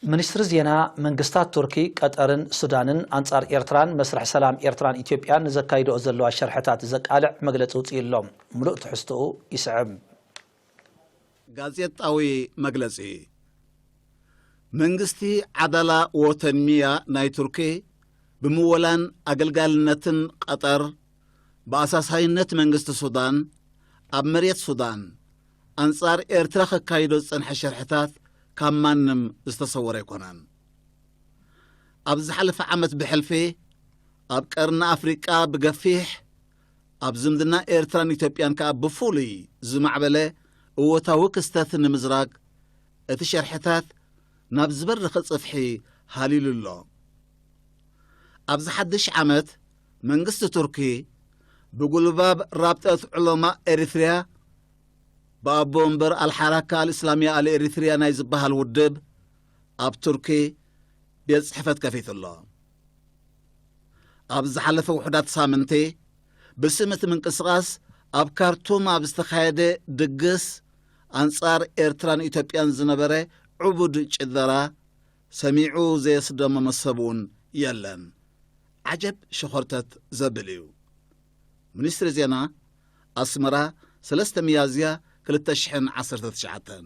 ሚኒስትሪ ዜና፣ መንግስታት ቱርኪ፣ ቀጠርን ሱዳንን ኣንጻር ኤርትራን መስርሕ ሰላም ኤርትራን ኢትዮጵያን ንዘካይድኦ ዘለዋ ሸርሕታት ዘቃልዕ መግለጺ ውጽኡ ኣሎ። ምሉእ ትሕዝቶኡ ይስዕብ። ጋዜጣዊ መግለጺ። መንግስቲ ዓዳላ ወተንሚያ ናይ ቱርኪ ብምወላን ኣገልጋልነትን ቀጠር፣ ብኣሳሳይነት መንግስቲ ሱዳን ኣብ መሬት ሱዳን ኣንጻር ኤርትራ ከካይዶ ዝጸንሐ ሸርሕታት ካብ ማንም ዝተሰወረ ኣይኮነን። ኣብ ዝሓለፈ ዓመት ብሕልፊ ኣብ ቀርኒ ኣፍሪቃ ብገፊሕ፣ ኣብ ዝምድና ኤርትራን ኢትዮጵያን ከኣ ብፍሉይ ዝማዕበለ እወታዊ ክስተት ንምዝራግ እቲ ሸርሕታት ናብ ዝበረኸ ጽፍሒ ሃሊሉ ኣሎ። ኣብዚ ሓድሽ ዓመት መንግስቲ ቱርኪ ብጉልባብ ራብጠት ዑለማ ኤሪትርያ ብኣቦ ወንበር ኣልሓራካ ኣልእስላምያ ኣልኤሪትርያ ናይ ዝበሃል ውድብ ኣብ ቱርኪ ቤት ጽሕፈት ከፊቱ ኣሎ። ኣብ ዝሓለፈ ውሑዳት ሳምንቲ ብስም እቲ ምንቅስቓስ ኣብ ካርቱም ኣብ ዝተኻየደ ድግስ ኣንጻር ኤርትራን ኢትዮጵያን ዝነበረ ዕቡድ ጭደራ ሰሚዑ ዘየስደመመ ሰብ እውን የለን። ዓጀብ ሸኾርተት ዘብል እዩ። ሚኒስትሪ ዜና፣ ኣስመራ፣ ሰለስተ ሚያዝያ ክልተ ሽሕን ዓሰርተ ትሽዓተን።